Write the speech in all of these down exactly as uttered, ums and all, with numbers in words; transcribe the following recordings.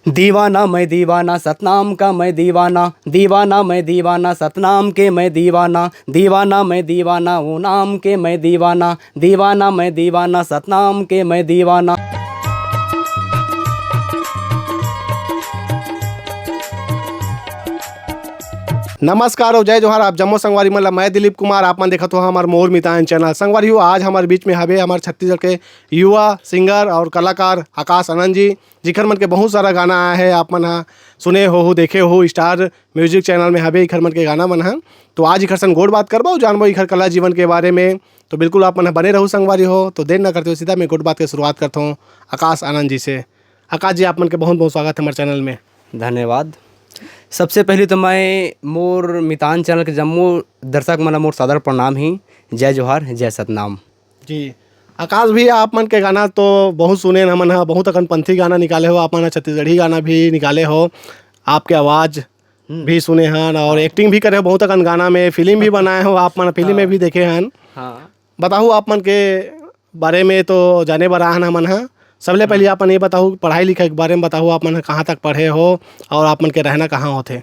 दीवाना मैं दीवाना सतनाम का मैं दीवाना, दीवाना मैं दीवाना सतनाम के मैं दीवाना, दीवाना मैं दीवाना वो नाम के मैं दीवाना, दीवाना मैं दीवाना सतनाम के मैं दीवाना। नमस्कार और जय जोहार, आप जम्मो संगवारी मन ला मैं दिलीप कुमार, आप मन देखत हो हमर मोर मितान चैनल। संगवारी हो, आज हमर बीच में हवे हमर छत्तीसगढ़ के युवा सिंगर और कलाकार आकाश आनंद जी, जिखर मन के बहुत सारा गाना आया है, आप मन ह सुने हो, हो देखे हो, स्टार म्यूजिक चैनल में हवे इखर मन के गाना मन ह। तो आज इखर सन गोठ बात करबो, जानबो इखर कला जीवन के बारे में। तो बिल्कुल आप मन ह बने रहू संगवारी हो। तो देर ना करते हो, सीधा मैं गोठ बात के शुरुआत करता हूँ आकाश आनंद जी से। आकाश जी, आप मन के बहुत बहुत स्वागत है हमारे चैनल में। धन्यवाद। सबसे पहले तो मैं मोर मितान चैनल के जम्मो दर्शक मन ला मोर सादर प्रणाम ही। जय जोहार, जय सतनाम। जी, आकाश भैया, आप मन के गाना तो बहुत सुने हन हमन ह, बहुत अकन पंथी गाना निकाले हो आप मन ह, छत्तीसगढ़ी गाना भी निकाले हो, आपके आवाज हम्म। भी सुने हन और हाँ। एक्टिंग भी करे हो बहुत अकन गाना में, फिल्म भी बनाए हो आप मन, फिल्म में हाँ। भी देखे हन। हाँ। बताहू आप मन के बारे में तो जाने बर आहन हमन ह। सबले पहले हम्म। आप मन ये बताहू, पढ़ाई लिखाई के बारे में बताहू, आप मन ह कहाँ तक पढ़े हो और आप मन के रहना कहाँ होथे?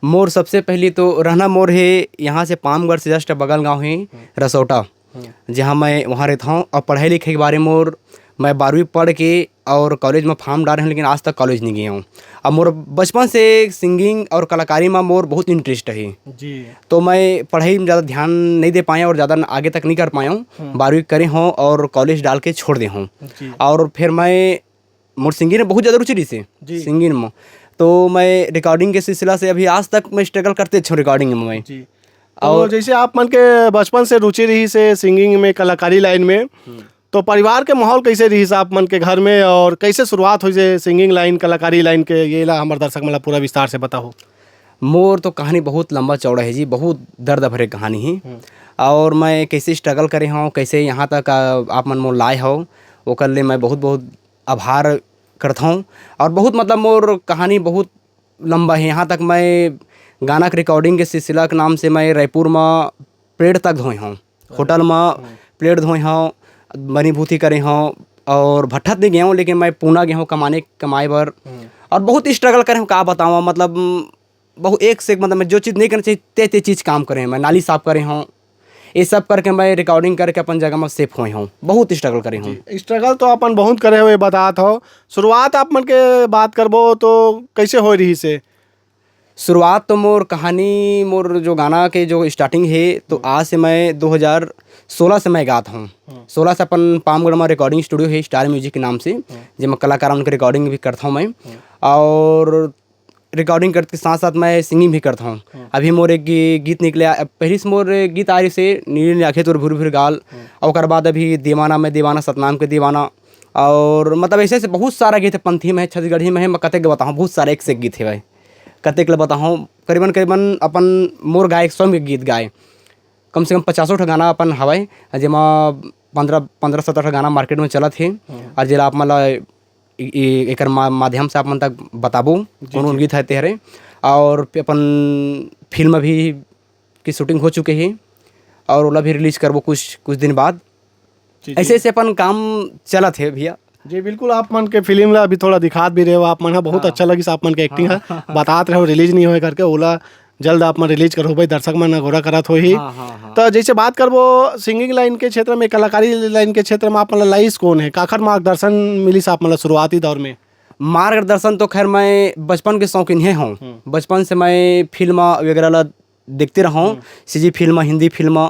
मोर सबसे पहली तो रहना मोर हे यहाँ से पामगढ़ से just बगल गाँव हे हम्म। रसौटा। हम्म। जहाँ मैं वहाँ रहता हूँ। और पढ़ाई लिखाई के बारे में मोर, मैं बारहवीं पढ़ के और कॉलेज में फॉर्म डारे हूँ, लेकिन आज तक कॉलेज नहीं गया हूँ। अब मोर बचपन से सिंगिंग और कलाकारी में मोर बहुत इंटरेस्ट है। जी। तो मैं पढ़ाई में ज़्यादा ध्यान नहीं दे पाया और ज़्यादा आगे तक नहीं कर पाया हूँ। हम्म। बारहवीं करे हूँ और कॉलेज डाल के छोड़ दे हूँ। जी। और फिर मैं, मोर सिंगिंग में बहुत ज़्यादा रुचि रही से, जी। सिंगिंग में। तो मैं रिकॉर्डिंग के सिलसिला से अभी आज तक मैं स्ट्रगल करते अच्छे रिकॉर्डिंग में मैं। जी। तो और जैसे आप मन के बचपन से रुचि रही से सिंगिंग में, कलाकारी लाइन में, हम्म। तो परिवार के माहौल कैसे रही से आप मन के घर में और कैसे शुरुआत हुई से सिंगिंग लाइन, कलाकारी लाइन के, ये ला हमर दर्शक मन ला पूरा विस्तार से बताओ। मोर तो कहानी बहुत लंबा चौड़ा है जी, बहुत दर्द भरे कहानी है। हम्म। और मैं कैसे स्ट्रगल करे हूँ, कैसे यहाँ तक आ, आप मन मोर लाए हो, ओकर ले मैं बहुत बहुत आभार करता हूँ। और बहुत मतलब मोर कहानी बहुत लंबा है। यहाँ तक मैं गाना के रिकॉर्डिंग के सिलसिला के नाम से मैं रायपुर में प्लेट तक धोए हूँ, होटल में हम्म। प्लेट धोए हूँ, बनी भूथी करे हूँ और भट्ठत नहीं गया हूँ, लेकिन मैं पूना गया हूँ कमाने, कमाए बर। हम्म। और बहुत स्ट्रगल करे हूँ, का बताऊँ, मतलब बहुत एक से एक, मतलब मैं जो चीज़ नहीं करना चाहिए, ते ते चीज़ काम करे हूँ, मैं नाली साफ करे हूँ, ये सब करके मैं रिकॉर्डिंग करके अपन जगह में सेफ हुए हूँ, बहुत स्ट्रगल करे हूँ। जी, स्ट्रगल तो अपन बहुत करे हुए बतात हो। शुरुआत आप मन के बात करबो तो कैसे हो रही से? शुरुआत तो मोर कहानी, मोर जो गाना के जो स्टार्टिंग है, तो हम्म। आज से मैं दो हज़ार सोलह से मैं गात हूँ। हम्म। सोलह से अपन पामगढ़ में रिकॉर्डिंग स्टूडियो है स्टार म्यूजिक के नाम से, हम्म। जेमा कलाकार उनके रिकॉर्डिंग भी करता हूँ मैं। हम्म। और रिकॉर्डिंग करते के साथ साथ मैं सिंगिंग भी करता हूँ। हम्म। अभी मोर एक गी-, गीत निकले, आ, पहली से मोर गीत आ रही से नीली नीली आंखें तोर भूरी भूरी गाल, हम्म। और ओकर बाद अभी दीवाना मैं दीवाना, सतनाम के दीवाना, और मतलब ऐसे ऐसे बहुत सारा गीत है, पंथी में है, छत्तीसगढ़ी में है, मैं कतेक बताऊँ, बहुत सारे एक से एक गीत है भाई, कतेक ले बताऊँ, करीबन करीबन अपन मोर गाए एक सौ में गीत गाए, कम से कम पचासों ठो गाना अपन हवय, जेमा पंद्रह, पंद्रह सत्रह ठो गाना मार्केट में चलत हे। हम्म। और जेला आप मन ला इ-, इ-, एकर मा-, माध्यम से आप मन तक बताबो, जी, कौन कौन जी। गीत है तेहरे। और फिर अपन फिल्म भी की शूटिंग हो चुके हे और ओला भी रिलीज करबो कुछ, कुछ दिन बाद। जी, जी। ऐसे ऐसे अपन काम चलत हे भैया। जी, बिल्कुल, आप मन के फिल्म ला अभी थोड़ा दिखात भी रहे हो, आप मन ह बहुत हाँ। अच्छा लगिस, आप मन के एक्टिंग हाँ। ह बतात रहे हो, रिलीज नहीं होए करके, ओला जल्द आप मन रिलीज करो भाई, दर्शक मन अगोरा करत होही। हाँ, हाँ, हाँ। तो जैसे बात करबो सिंगिंग लाइन के क्षेत्र में, कलाकारी लाइन के क्षेत्र में आप मन ला लाइस कौन है, काखर मार्गदर्शन मिलिस आप मन ला शुरुआती दौर में? मार्गदर्शन तो खैर मैं बचपन के शौकीन हे हूँ। हम्म। बचपन से मैं फिल्म वगैरह ला देखते रहूँ, हम्म। सीजी फिल्म, हिंदी फिल्म,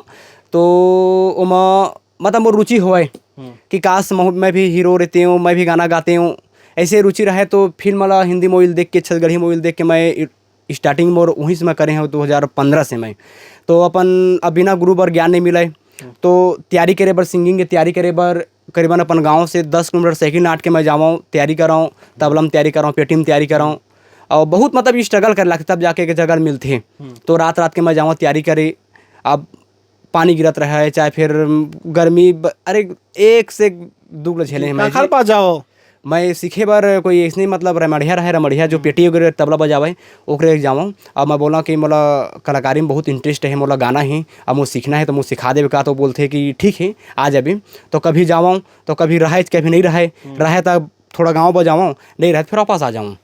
तो ओमा मतलब मोर रुचि होवय हम्म। कि काश महू-, मैं भी हीरो रहते हूँ, मैं भी गाना गाते हूँ। ऐसे रुचि रहे तो फिल्म वाला हिंदी मूवी देख के, छत्तीसगढ़ी मूवी देख के मैं इ-, स्टार्टिंग मोर वहीं से मैं करे हूँ, दो हज़ार पन्द्रह से मैं। तो अपन अब बिना गुरु बर ज्ञान नहीं मिले, हम्म। तो तैयारी करे बर, सिंगिंग के तैयारी करे बर करीबन अपन गाँव से दस किलोमीटर साइकिल नाट के मैं जावँ, तैयारी कराऊँ, तबला में तैयारी कराऊँ, पेटी में तैयारी कराऊँ, और बहुत मतलब स्ट्रगल करे लगथे तब जाके एक जगह मिलथे। हम्म। तो रात रात के मैं जावँ तैयारी करे। अब पानी गिरत रहे, चाहे फिर गर्मी ब-, अरे एक से एक दुख ल झेले हैं मैं काखर जी। पास जाओ? मैं सीखे बर कोई ऐसने मतलब रमड़िया रहे, रमड़िया जो हम्म। पेटी वगैरह तबला बजावे, ओकरे जावँ। अब मैं बोला कि मोला कलाकारी में बहुत इंटरेस्ट है, मोला गाना ही, अब मोला सीखना है तो मोला सिखा देवे का, तो बोलथे कि ठीक है आ जाबे। तो कभी जावँ तो कभी रहे, कभी नहीं रहे, हम्म। रहे तब थोड़ा गाँव बजावँ, नहीं रहे फिर वापस आ जावँ।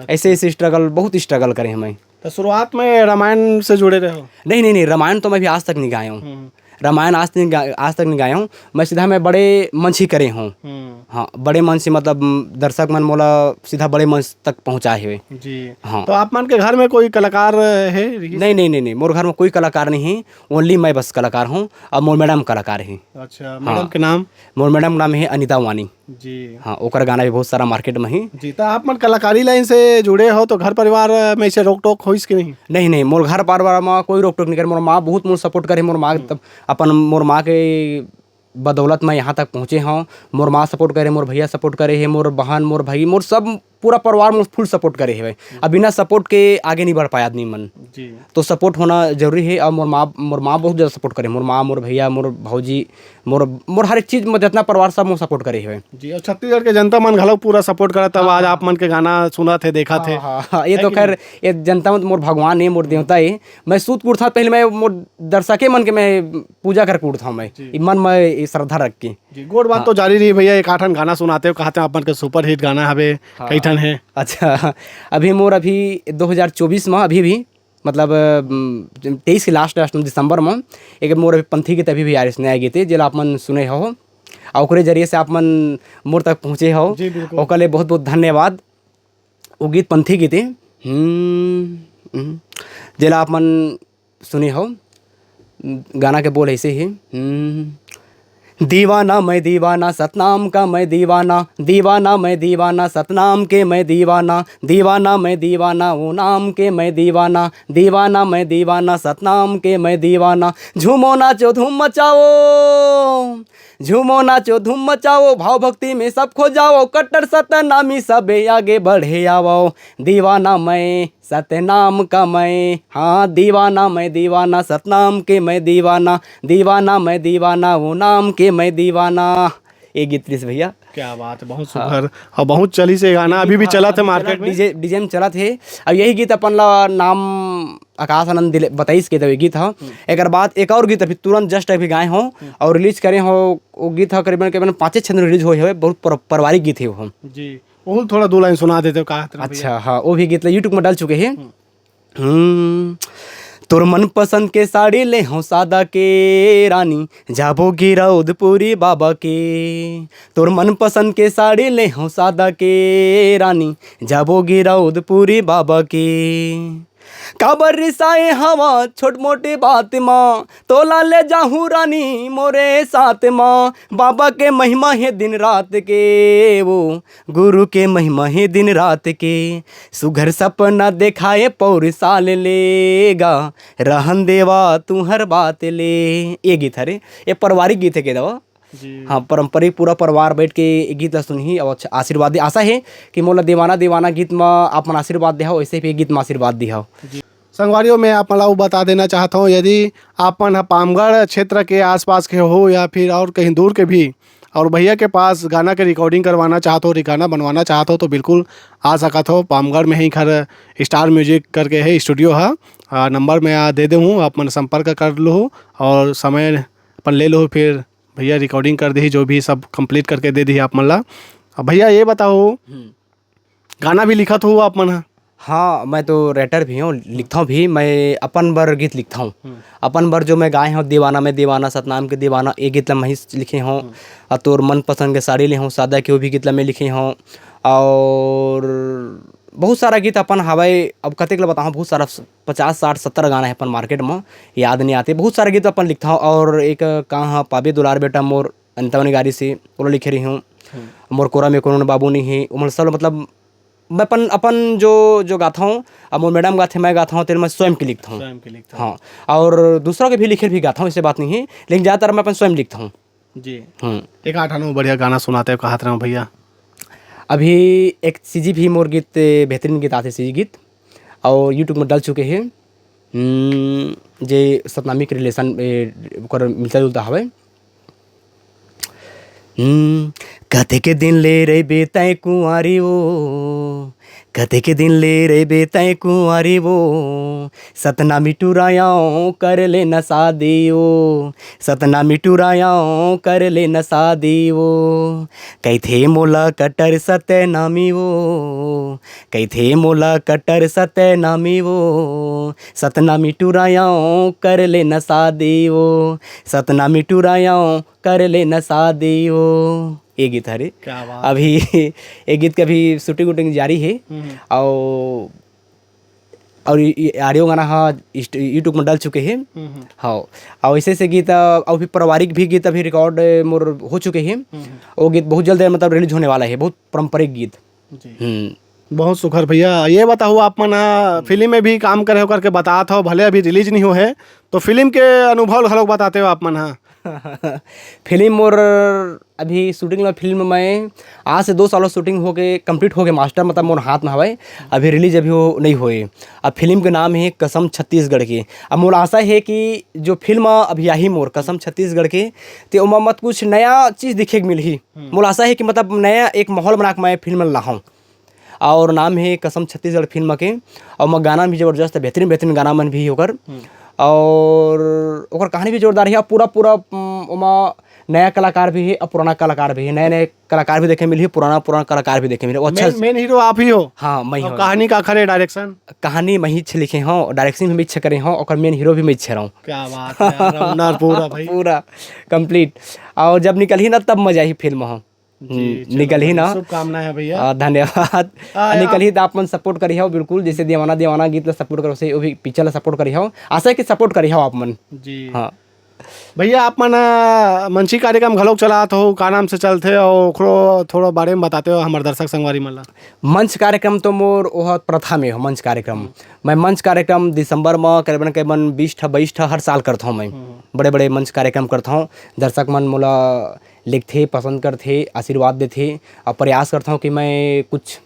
ऐसे ऐसे स्ट्रगल, बहुत स्ट्रगल करे हैं मैं। तो शुरुआत में रामायण से जुड़े रहे हो? नहीं नहीं नहीं, रामायण तो मैं भी आज तक नहीं गाया हूँ। हम्म। रामायण आज तक नहीं गा-, आज तक नहीं गाया हूँ। मैं सीधा, मैं बड़े मंच ही करे हूँ। हम्म। हाँ, बड़े मंच से, मतलब, दर्शक मन मोला सीधा बड़े मंच तक पहुँचाए हुए। जी। हाँ। तो आप मन के घर में कोई कलाकार है? नहीं नहीं नहीं नहीं, मोर घर में कोई कलाकार नहीं है, ओनली मैं बस कलाकार हूँ। और मोर मैडम कलाकार है। अच्छा, हाँ। मैडम के नाम? मोर मैडम नाम है अनिता वानी। जी। हाँ, ओकर गाना भी बहुत सारा मार्केट में ही। जी, तो आप मन कलाकारी लाइन से जुड़े हो, तो घर परिवार में ऐसे रोक टोक होइस कि नहीं? नहीं नहीं, मोर घर परिवार में कोई रोक टोक नहीं करे। मोर माँ बहुत मोर सपोर्ट करे, मोर माँ तब अपन, मोर माँ के बदौलत मैं यहाँ तक पहुँचे हूँ। मोर माँ सपोर्ट करे, मोर भैया सपोर्ट करे है, मोर बहन, मोर भाई, मोर सब पूरा परिवार मोर फुल सपोर्ट करे है। अब बिना सपोर्ट के आगे नहीं बढ़ पाए आदमी मन। जी। तो सपोर्ट होना जरूरी है। और मोर माँ, मोर माँ बहुत ज़्यादा सपोर्ट करे, मोर माँ, मोर भैया, मोर भौजी, मोर, मोर हर एक चीज में जितना परिवार सब मोर सपोर्ट करे हुए। जी, और छत्तीसगढ़ के जनता मन घलो पूरा सपोर्ट करत, तब आज आप मन के गाना सुनत हे, देखत हे। हाँ, हाँ, हाँ, ये है तो कि खैर, नहीं? ये जनता मन मोर भगवान है, मोर देवता है। मैं सूत के उठता पहले मैं मोर दर्शके मन के मैं पूजा करके उठता हूँ मैं, जी। ये मन में ये श्रद्धा रख के। जी, गोठ बात हाँ। तो जारी रही भैया, एक आठन गाना सुनाते हो, कहते हैं आप मन के सुपर हिट गाना हवे, हाँ। कई ठन है। अच्छा, अभी मोर अभी दो हज़ार चौबीस में अभी भी, मतलब, अम, तेईस के लास्ट, लास्ट में दिसंबर में एक मोर अभी पंथी गीत अभी भी आ रहिस, नया गीत है, जेला आप मन सुने हो, और ओकरे जरिए से आप मन मोर तक पहुँचे हो, जी, बिल्कुल। ओकर लिए बहुत बहुत धन्यवाद। वो गीत पंथी गीत है, हम्म, हम्म, जेला आप मन सुने हो। गाना के बोल ऐसे ही, हम्म, दीवाना मैं दीवाना सतनाम का मैं दीवाना, दीवाना मैं दीवाना सतनाम के मैं दीवाना, दीवाना मैं दीवाना वो नाम के मैं दीवाना, दीवाना मैं दीवाना सतनाम के मैं दीवाना। झूमो नाचो धूम मचाओ, झूमो नाचो धूम मचाओ, भाव भक्ति में सब खो जाओ, कट्टर सतनामी सबे आगे बढ़े आओ। दीवाना मैं सतनाम का मैं, हाँ, दीवाना मैं दीवाना सतनाम के मैं दीवाना, दीवाना मैं दीवाना वो नाम के मैं दीवाना। ये गीत रिस भैया। क्या बात है, बहुत हाँ। सुघर। और बहुत चली से गाना, अभी भी हाँ, चलत है अभी मार्केट चलत, में। डीजे, डीजे में चलत है। अब यही गीत अपन ला नाम आकाश आनंद दिले, बताइस के तो ये गीत हो। हम्म। एकर बाद एक और गीत अभी तुरंत जस्ट अभी गाए हो हम्म। और रिलीज करे हो। वो गीत हो करीबन, करीबन पाँचे छः दिन रिलीज होए हवे। बहुत पर-, पारिवारिक गीत है वो। जी, वो थोड़ा दो लाइन सुना देते हो, का तरह अच्छा, भैया? हाँ, वो भी गीत ला YouTube में डाल चुके हैं। हम्म। हम्म, तोर मनपसंद के साड़ी ले हो सादा के रानी, जाबो गिरौदपुरी बाबा के। तोर मनपसंद के साड़ी ले हो सादा के रानी, जाबो गिरौदपुरी बाबा के। काबर रिसाए हवा छोट मोटे बात मा, तोला ले जाहू रानी मोरे साथ मा। बाबा के महिमा हे दिन रात के, वो गुरु के महिमा हे दिन रात के। सुघर सपना देखाए पौर साल लेगा, रहन देवा तुहर बात ले। ये गीत हरे, ये पारिवारिक गीत है के दवा। जी। हाँ, पारंपरिक पूरा परिवार बैठ के ये गीत ला सुनही और अच्छा आशीर्वाद दे। आशा है कि मोला दीवाना दीवाना गीत में आप मन आशीर्वाद दे हो, ऐसे भी ये गीत में आशीर्वाद दे हो। जी। संगवारियों, मैं आप मन ला वो बता देना चाहता हूँ, यदि आप मन ह पामगढ़ क्षेत्र के आसपास के हो या फिर और कहीं दूर के भी, और भैया के पास गाना के रिकॉर्डिंग करवाना चाहत हो, गाना बनवाना चाहत हो, तो बिल्कुल आ सकत हो। पामगढ़ में ही घर स्टार म्यूजिक करके है स्टूडियो है। आ, नंबर मैं आ दे दे हूँ, आप मन संपर्क कर लो और समय अपन ले लो, फिर भैया रिकॉर्डिंग कर देही, जो भी सब कंप्लीट करके दे देही आप मन ला। अब भैया ये बताओ, हम्म। गाना भी लिखत हो आप मन ह? हाँ, मैं तो राइटर भी हूँ, लिखता हूँ भी। मैं अपन बर गीत लिखता हूँ। हम्म। अपन बर जो मैं गाए हूँ, दीवाना मैं दीवाना, सतनाम के दीवाना, ये गीत ला मैं ही लिखे हूँ। हम्म। और तोर मनपसंद के साड़ी ले हूँ, सादा के वो भी गीत ला मैं लिखे हूँ। और बहुत सारा गीत अपन हवय, अब कतेक ला बताहूँ, बहुत सारा, पचास, साठ, सत्तर गाना है अपन मार्केट में, याद नहीं आते। बहुत सारा गीत अपन लिखता हूँ। और एक का हाँ, पाबे दुलार बेटा मोर, अंतवन गारी से, ओला लिखे रही हूँ। हम्म। मोर कोरा में कोनो बाबू नहीं है, ओमन सब, मतलब, मैं अपन, अपन जो, जो गाता हूँ, अब मोर मैडम गाथे, मैं गाता हूँ, तेल मैं स्वयं के लिखता हूँ। स्वयं के लिखता हूँ। हाँ, और दूसरा के भी लिखे भी गाता हूँ, ऐसे बात नहीं है, लेकिन ज़्यादातर मैं अपन स्वयं लिखता हूँ। जी। हम्म। एक आठ आनो बढ़िया गाना सुनाते हो, कहत रहे हो भैया। अभी एक सीजी भी मोर गीत, बेहतरीन गीत आथे, सीजी गीत, और YouTube में डल चुके हैं। हम्म, जे सतनामी के रिलेशन, ए, ओकर मिलता जुलता हवे। हम्म, कतेक दिन ले रहिबे तैं कुंवारी ओ, कतेक दिन ले रहिबे तैं कुंवारी वो, सतनामी टुरायंव कर ले न शादी वो, सतनामी टुरायंव कर ले न शादी वो। कहिथे मोला कट्टर सतनामी वो, कहिथे मोला कट्टर सतनामी वो, सतनामी टुरायंव कर ले न शादी वो, सतनामी टुरायंव कर ले न शादी वो। ये गीत हरे। क्या बात। अभी ये गीत के अभी shooting वूटिंग जारी हे। हम्म। और, और ये, ये audio गाना हा इस्ट-, YouTube में डल चुके हे। हम्म। हाँ, और ऐसे ऐसे गीत, अ, अभी पारिवारिक भी गीत अभी record, अ, मोर हो चुके हे। हम्म। वो गीत बहुत जल्द, मतलब, release होने वाला हे, बहुत पारंपरिक गीत। जी। हम्म। बहुत सुघर भैया। ये बताओ, आप मन ह फिल्म में भी काम करे हो करके बतात हो, भले अभी release नहीं हो हे, तो फिल्म के अनुभव घलोक बताते हो आप मन ह। फिल्म मोर अभी shooting में, फिल्म में आज से दो साल shooting होके complete होके master, मतलब, मोर हाथ में हवय। अभी release अभी वो नहीं होए। अब फिल्म के नाम हे कसम छत्तीसगढ़ के। अब मोर आशा हे कि जो फिल्म अभी आही मोर कसम छत्तीसगढ़ के, ते ओमा मत कुछ नया चीज दिखे के मिलही। हम्म। मोर आशा हे कि, मतलब, नया एक माहौल बना के मैं फिल्म लाहूँ। और नाम हे कसम छत्तीसगढ़ फिल्म के। और ओमा गाना भी जबरदस्त हे, बेहतरीन, बेहतरीन गाना मन भी हे ओकर। हम्म। और ओकर कहानी भी जोरदार हे। और पूरा, पूरा, उम, ओमा नया कलाकार भी हे और पुराना कलाकार भी हे। नए, नए कलाकार भी देखे मिलही, पुराना, पुराना कलाकार भी देखे मिलही। वो अच्छा main, main hero आप ही हो। हाँ, मैं ही और हूँ। कहानी काखर हे, direction? कहानी मैं ही छे लिखे हूँ, direction भी मैं ही छे करे हूँ, और main hero भी मैं ही छे रहूँ। क्या बात है यार, all-rounder पूरा भाई। पूरा complete। और जब निकलही ना, तब मजा आही फिल्म ह। जी, हम्म, चलो, निकलही बड़ी ना। शुभकामनाएं हैं भैया। आ, धन्यवाद। आ, निकलही आप तो आप मन support करिहव, बिल्कुल, जैसे दीवाना दीवाना गीत ला support करो, से वो भी picture ला support करिहव। आशा है कि support करिहव आप मन। जी। हाँ। भैया, आप मन, आ, मंची कार्यक्रम घलोक चलात हो, का नाम से चलथे, और ओकरो थोड़ा बारे में बताते हो हमर दर्शक संगवारी मन ला। मंच कार्यक्रम तो मोर ओह प्रथा में हो, मंच कार्यक्रम। हम्म। मैं मंच कार्यक्रम दिसंबर में करीबन, करीबन बीस ठा, बाईस ठा हर साल करत हूँ मैं। हम्म। बड़े-बड़े मंच कार्यक्रम करत हूँ। दर्शक मन मोला लिखथे, पसंद करथे, आशीर्वाद देथे, और प्रयास करत हूँ कि मैं कुछ,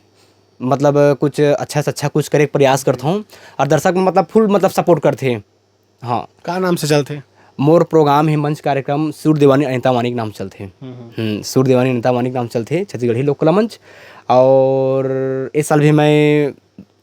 मतलब, कुछ अच्छा से अच्छा कुछ करे के प्रयास करत हूँ। और दर्शक मन, मतलब, full, मतलब, support करथे। हाँ। का नाम से चलथे? मोर program हे मंच कार्यक्रम सूर देवानी अनिता वानी के नाम से चलथे। हम्म, हम्म। हम्म, सूर देवानी अनिता वानी के नाम से चलथे, छत्तीसगढ़ी लोक कला मंच। और इस साल भी मैं,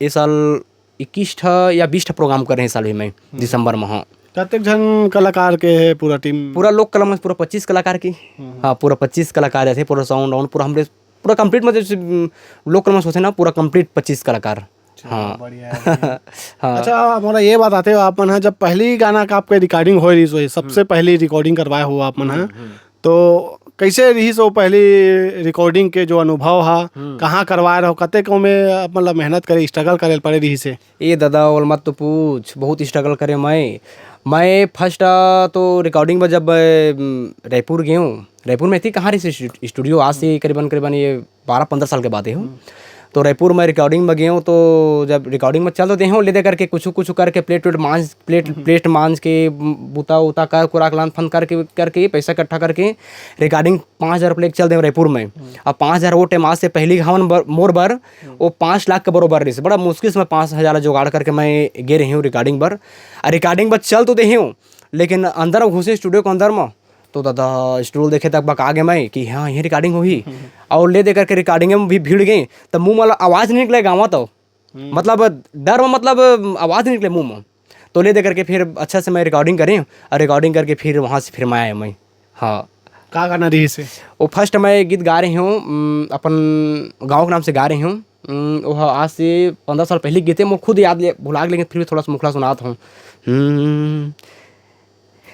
इस साल इक्कीस ठा या बीस ठा program करे हे इस साल भी मैं, हम्म। दिसंबर में, हाँ। कतेक झन कलाकार के हे पूरा team? पूरा लोक कला मंच पूरा पच्चीस कलाकार के। हम्म। हाँ, पूरा पच्चीस कलाकार जैसे पूरा sound वाउंड पूरा हमरे पूरा complete, मतलब, जैसे, उम, लोक कला मंच होथे ना, पूरा complete पच्चीस कलाकार। चलो, हाँ। बढ़िया है, बढ़िया है। हाँ। अच्छा, मोला ये बताते हो, आप मन ह जब पहली गाना का आपके recording होए रहिस होही, सबसे हम्म। पहली recording करवाए हो आप मन ह, हम्म, हम्म। तो कैसे रहिस वो पहली recording के जो अनुभव हा, हम्म। कहाँ करवाए रहो, कतेक ओमे आप मन ला मेहनत करे, struggle करे पड़े रहिस हे? ए दादा, ओला मत तो पूछ, बहुत struggle करे मैं। मैं first, आ, तो recording बर जब, उम, रायपुर गेंव, रायपुर में इतनी कहाँ रहिस स्टू-, studio, आज से करीबन, करीबन ये बारह पन्द्रह साल के बात हे हो। हम्म। तो रायपुर में recording में गेंव, तो जब recording में चल तो देहेंव, ले दे करके कुछ, कुछ करके plate, plate मांज, plate, हम्म। Plate मांज के, बुता उता कर, कुराक लान फन करके, करके पैसा इकट्ठा करके recording पाँच हजार रुपये लेके चल देंव रायपुर में। हम्म। अब पाँच हजार वो time आज से पहली हवन बर-, मोर बर, हम्म। वो पाँच लाख के बरोबर रहिस। बड़ा मुश्किल से मैं पाँच हजार ला जुगाड़ करके मैं गे रहेंव recording बर। आ recording बर चल तो देहेंव, लेकिन अंदर में घुसे studio के अंदर में, तो दादा, studio देखे तक बका गे मैं कि हाँ, ये recording होही। हम्म। और ले दे करके recording में भी भिड़ गेंव, तब मुंह में आवाज नहीं निकले गाँव तो। हम्म। मतलब, डर में, मतलब, आवाज नहीं निकले मुंह में। तो ले दे करके फिर अच्छा से मैं recording करेंव, और recording करके फिर वहाँ से फिर मैं आएंव मैं। हाँ। का गाना रहिस हे? वो first मैं गीत गा रहेंव, उम, अपन गाँव के नाम से गा रहेंव। उम, वो आज से पन्द्रह साल पहली गीत हे, मैं खुद याद ले, भुला गे, लेकिन फिर भी थोड़ा सा मुखला सुनात हूँ। हम्म।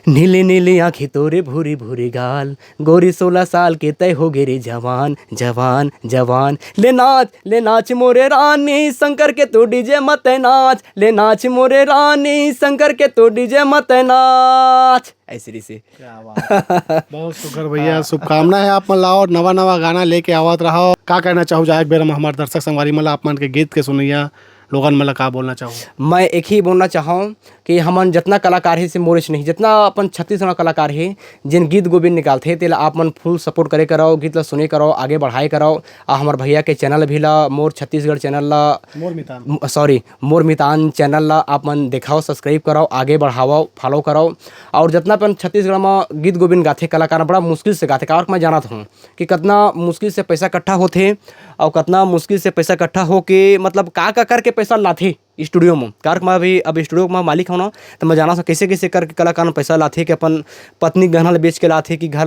नीली नीली आँखी तोरे भूरी भूरी गाल, गोरी सोलह साल के तय हो गे रे जवान, जवान, जवान। ले नाच, ले नाच मोरे रानी, शंकर के तो DJ मत नाच। ले नाच मोरे रानी, शंकर के तो DJ मत नाच। ऐसे रहिस हे। क्या बात। बहुत सुघर भैया, हाँ। शुभकामना हे आप मन ला और नवा नवा गाना लेके आवत रहो। का कहना चाहू जाए एक बेर हम हमारे दर्शक संगवारी मन ला आप मन के गीत के सुनैया लोगन मन ला का बोलना चाहू? मैं एक ही बोलना चाहूँ कि हमन जितना कलाकार हे, से मोरेच नहीं, जितना अपन छत्तीसगढ़ कलाकार हे, जेन गीत गोविंद निकालथे, तेला आप मन full support करे करव, गीत ला सुने करव, आगे बढ़ाए करव। आ हमर भैया के channel भी ला, मोर छत्तीसगढ़ channel ला, मोर मितान। म-, sorry, मोर मितान channel ला आप मन देखाव, subscribe करव, आगे बढ़ावव, follow करव। और जितना अपन छत्तीसगढ़ म गीत गोविंद गाथे कलाकार, बड़ा मुश्किल से गाथे, काबर मैं जानत हूँ कि कितना मुश्किल से पैसा इकट्ठा होथे। अउ कतना मुश्किल से पैसा इकट्ठा होके, मतलब, का का करके पैसा लाथे स्टूडियो में। कार में अभी, अब स्टूडियो में मालिक हूँ ना, तो मैं जाना सक कैसे कैसे करके कलाकार मन पैसा लाथे कि अपन पत्नी के गहना ल बेच के लाथे, कि घर,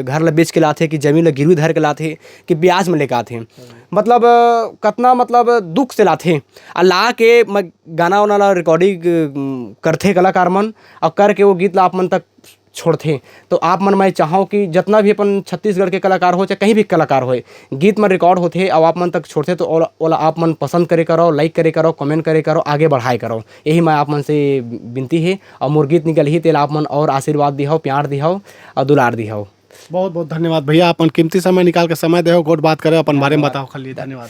घर ल बेच के लाथे, कि जमीन ल गिरवी धर के लाथे, कि ब्याज में लेके आथे। मतलब, कतना, मतलब, दुख से लाथे। आ ला के मैं गाना वाना ला रिकॉर्डिंग, अम, करथे कलाकार मन, अउ करके वो गीत ला आप मन तक छोड़थे। तो आप मन, मैं चाहूँ कि जितना भी अपन छत्तीसगढ़ के कलाकार हो, चाहे कहीं भी कलाकार होए, गीत मन रिकॉर्ड होथे अउ आप मन तक छोड़थे, तो ओला, ओला आप मन पसंद करे करो, लाइक करे करो, कमेंट करे करो, आगे बढ़ाए करो। यही मैं आप मन से विनती हे। अउ मोर गीत निकलही, तेला आप मन और आशीर्वाद दिहव, प्यार दिहव अउ दुलार दिहव। बहुत बहुत धन्यवाद भैया, अपन कीमती समय निकाल के समय देहो, गोठ बात करे, अपन बारे में बताओ खाली। धन्यवाद।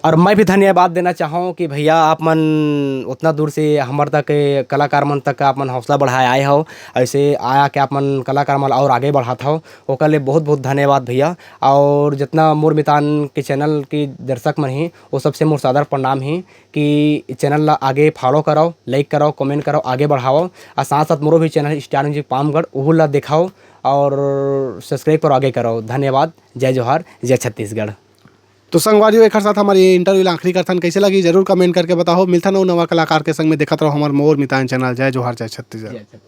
और मैं भी धन्यवाद देना चाहूँ कि भैया, आप मन उतना दूर से हमर तक, कलाकार मन तक आप मन हौसला बढ़ाए आए हो, ऐसे आया कि आप मन कलाकार मन और आगे बढ़ात हो, ओकर लिए बहुत बहुत धन्यवाद भैया। और जितना मोर मितान के चैनल के दर्शक मन ही, वो सबसे मोर सादर प्रणाम ही कि चैनल ला आगे फॉलो करो, लाइक करो, कमेंट करो, आगे बढ़ाओ। और साथ साथ मोरो भी चैनल स्टार म्यूजिक पामगढ़, ओहू ला देखाओ और सब्सक्राइब करो, आगे करो। धन्यवाद। जय जोहार, जय छत्तीसगढ़। तो संगवारी हो, एकर साथ हमर ये इंटरव्यू ला आखिरी करथन। कैसे लगी, जरूर कमेंट करके बताओ। मिलथन अउ नवा कलाकार के संग में, देखत रहो हमर मोर मितान चैनल। जय जोहार, जय छत्तीसगढ़।